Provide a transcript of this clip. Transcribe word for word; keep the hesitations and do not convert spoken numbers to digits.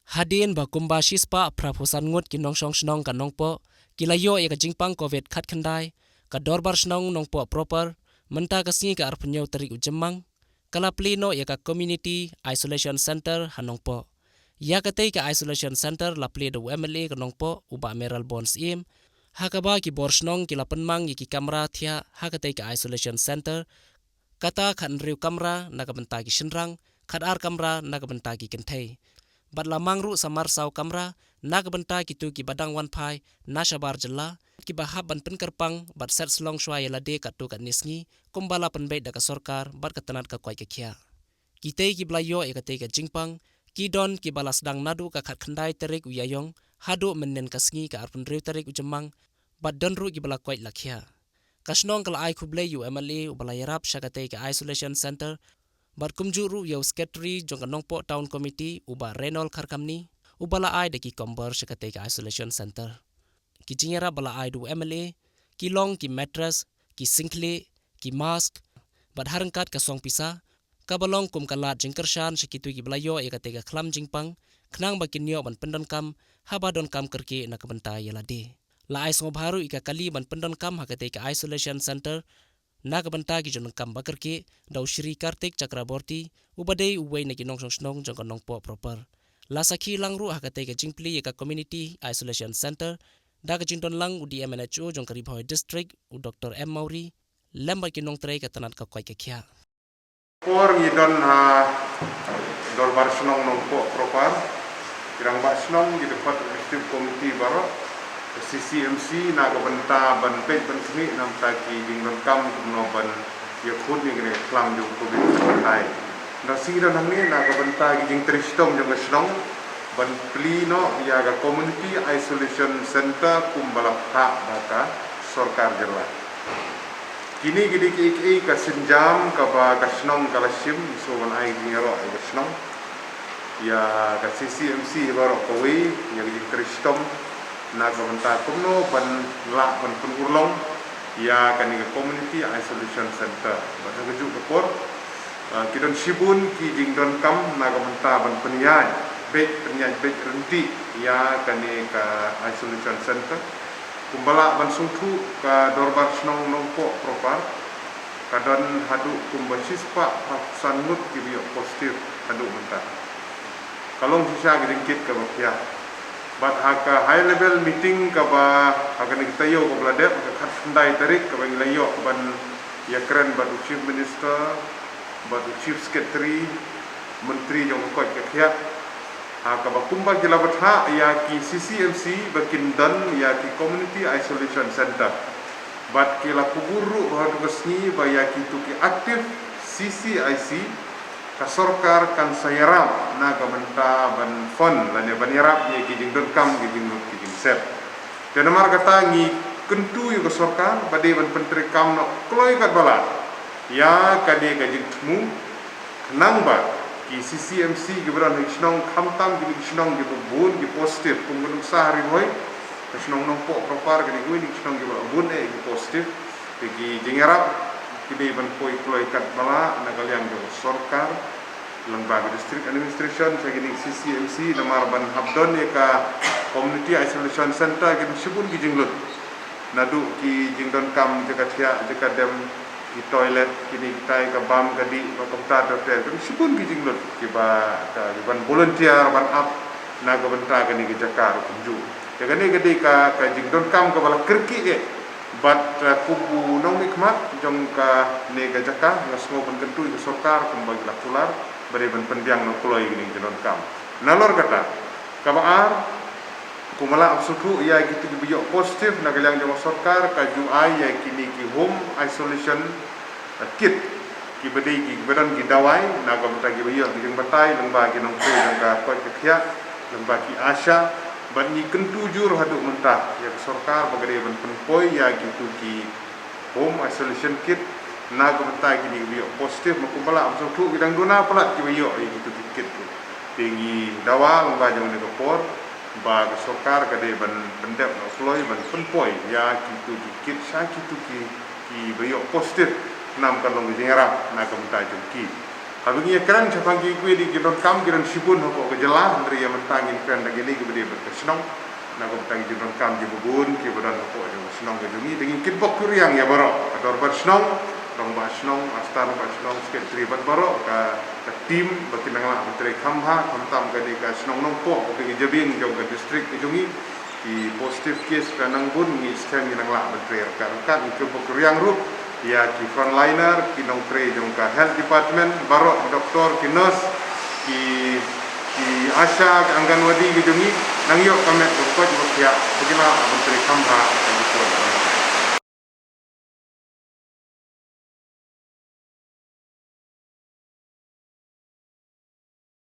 Hadien ba kumba shispah phraphew san ngut ki nongshong shnong ka Nongpoh ki la ïoh ïa ka jingpang covid khatkhyndai, ka Dorbar Shnong Nongpoh proper mynta ka sngi ka arphew tarik u Jymmang ka la plie noh ïa ka Community Isolation Center ha Nongpoh. Ïa katei ka Isolation Center la plie da u M L A ka Nongpoh u Bah Mayralborn Syiem, ha kaba ki bor shnong ki la pynmang ïa ki kamra thiah ha katei ka Isolation Center, kata khathynriew kamra na ka bynta ki shynrang, khatar kamra na ka bynta ki kynthei. Bad la mang ruh sa marsaw kamra na ka bynta kito kiba dang wan phai na shabar jylla, kiba hap ban pynkyrpang bad set slong shuwa ïa lade katto katne sngi, kumba la pynbeit da ka sorkar bad ka tnat ka koit ka khiah. Kitei kiba la ïoh ïa katei ka jingpang ki don kiba la sdang naduh ka khatkhyndai tarik u Ïaïong haduh mynnin ka sngi ka arphew hynriew tarik u Jymmang, bad don ruh kiba la koit la khiah. Ka shnong ka la ai khublei ïa u M L A uba la ïarap sha katei ka Isolation Center, bad kumjuh ruh ïa u Secretary jong ka Nongpoh Town Committee u Bah Reynold Kharkamni, uba la ai da ki kombor sha katei ka Isolation Center. Ki jingïarap ba la ai da u M L A ki long ki mattress, ki singkhlieh, ki mask, bad ha ryngkat ka song pisa, kaba long kum ka lad jingkyrshan sha kito kiba la ïoh ïa katei ka khlam jingpang, khnang ba kin ïoh ban pyndonkam haba donkam kyrkieh na ka bynta ïa lade. La ai sngewbha ruh ïa ka kali ban pyndonkam ha katei ka Isolation Center na ka bynta ki jingdonkam ba kyrkieh da u Shri Kartik Chakraborty, uba dei uwei na ki nongshong shnong jong ka Nongpoh proper. La sakhi lang ruh ha katei ka jingplie ïa ka Community Isolation Center da ka jingdon lang u D M N H O jong ka Ri Bhoi District, u Doctor M Mawrie, lem bad ki nongtrei ka tnat ka koit ka khiah. Por ngi don ha Dorbar Shnong Nongpoh proper, ki rangbah shnong, ki dkhot executive committee baroh, ka C C M C na ka bynta ban peit ban khmih na ka bynta ki jingdonkam kumno ban ïakhun ïa kane ka khlam jong covid khatkhyndai. Na shisha hangne na ka bynta ki jingtrei shitom jong ka shnong ban plie noh ïa ka Community Isolation Center kumba la phah da ka sorkar jylla. Kine ki dei kiei kiei ka sienjam kaba ka shnong ka la shim, shuwa ban ai jingïaroh ïa ka shnong, ïa ka C C M C baroh kawei, ïa ka jingtrei shitom na ka bynta kumno ban lah ban pynurlong ïa kane ka Community Isolation Center. Bad ha kajuh ka por, ah, ki don shibun ki jingdonkam na ka bynta ban pynïaid beit, pynïaid beit ryntih ïa kane ka Isolation Center. Kumba lah ban sngewthuh, ka Dorbar Shnong Nongpoh proper ka don haduh kumba shispah phraphew san ngut kiba ïoh positive haduh mynta. Ka long shisha ka jingkit kaba pher. Bad ha ka high level meeting kaba ha kane ka taïew kaba la dep, ka khatkhyndai tarik, kaba ngi la ïoh ban ïakren bad u Chief Minister bad u Chief Secretary, Myntri jong ka koit ka khiah, ha kaba kumba ki la bthah ïa ki C C M C ba kin don ïa ki Community Isolation Center. Bad ki la kubur ruh ha katu ka sngi ba ïa kito ki active C C I C, ka sorkar kan sa ïarap na ka bynta ban fund lane ban ïarap ïa ki jingdonkam, ki jinglut, ki jingsep. Te namar kata ngi kyntu ïa ka sorkar ba dei ban pyntreikam noh kloi katba lah ïa kane ka jingthmu, khnang ba ki C C M C kiba don ha ki shnong, khamtam kine ki shnong kiba bun ki positive, kum ka nuksa ha Ri Bhoi, ka shnong Nongpoh proper, kine kiwei ki shnong kiba bun eh ki positive. Te ki jingïarap ki dei ban poi kloi katba lah na ka liang jong ka sorkar lyngba ka District Administration sha kine ki C C M C, namar ban hap don ïa ka Community Isolation Center ki don shibun ki jinglut. Naduh ki jingdonkam jaka thiah, jaka dem, ki toilet, kine kitai, ka bam ka dih, bad kumta ter ter, ki don shibun ki jinglut kiba, ka, ki ban volunteer ban ap na ka bynta kane ka jaka ruh kumjuh. Te kane ka dei ka, ka jingdonkam kaba la kyrkieh eh. Bad, uh, kum u nongmihkhmat jong kane ka jaka, nga sngew ban kyntu ïa ka sorkar kumba ki la kular ba dei ban pynbiang noh kloi kine ki jingdonkam. Nalor kata, kaba ar, kumba lah ban sngewthuh, ïa kito kiba ïoh positive na ka liang jong ka sorkar ka ju ai ïa kine ki home isolation, uh, kit, kiba dei ki, kiba don ki dawai na ka bynta kiba ïoh ki jingbatai lyngba ki nongtrei jong ka koit ka khiah, lyngba ki ASHA. Bad ngi kyntu jur haduh mynta ïa ka sorkar ba ka dei ban pynpoi ïa kito ki home isolation kit na ka bynta kine kiba ïoh positive, ma kumba lah ban sngewthuh ki dang duna palat kiba ïoh ïa kito ki kit. Te ngi dawa lyngba jong kane ka por ba ka sorkar ka dei ban pyndep noh kloi ban pynpoi ïa kito ki kit sha kito ki, kiba ïoh positive, khnang kan long ka jingïarap na ka bynta jong ki. Haba ngi ïa kren shaphang kiwei de ki jingdonkam ki don shibun hapoh ka jylla, hynrei ïa mynta ngin kren da kine kiba dei bad ka shnong. Na ka bynta ki jingdonkam kiba bun kiba don hapoh jong ka shnong ka jong ngi, da ngin kitbok kyrïang ïa baroh ka dorbar shnong, rangbah shnong, master rangbah shnong, secretary bad baroh ka, ka team ba kin nang lah ban trei kham bha, khamtam ka dei ka shnong Nongpoh, ka dei ka jabieng jong ka district ka jong ngi. Ki positive case ka nang bun, ngi skhem ngi nang lah ban trei ryngkat ryngkat. Ngi kitbok kyrïang ruh ïa ki frontliner, ki nongtrei jong ka health department, baroh ki doktor, ki nurse, ki, ki ASHA, ki Anganwadi ki jong ngi, nang ïoh ka met ka koit ka khiah ba kin lah ban trei kham bha ha ka jingpoi.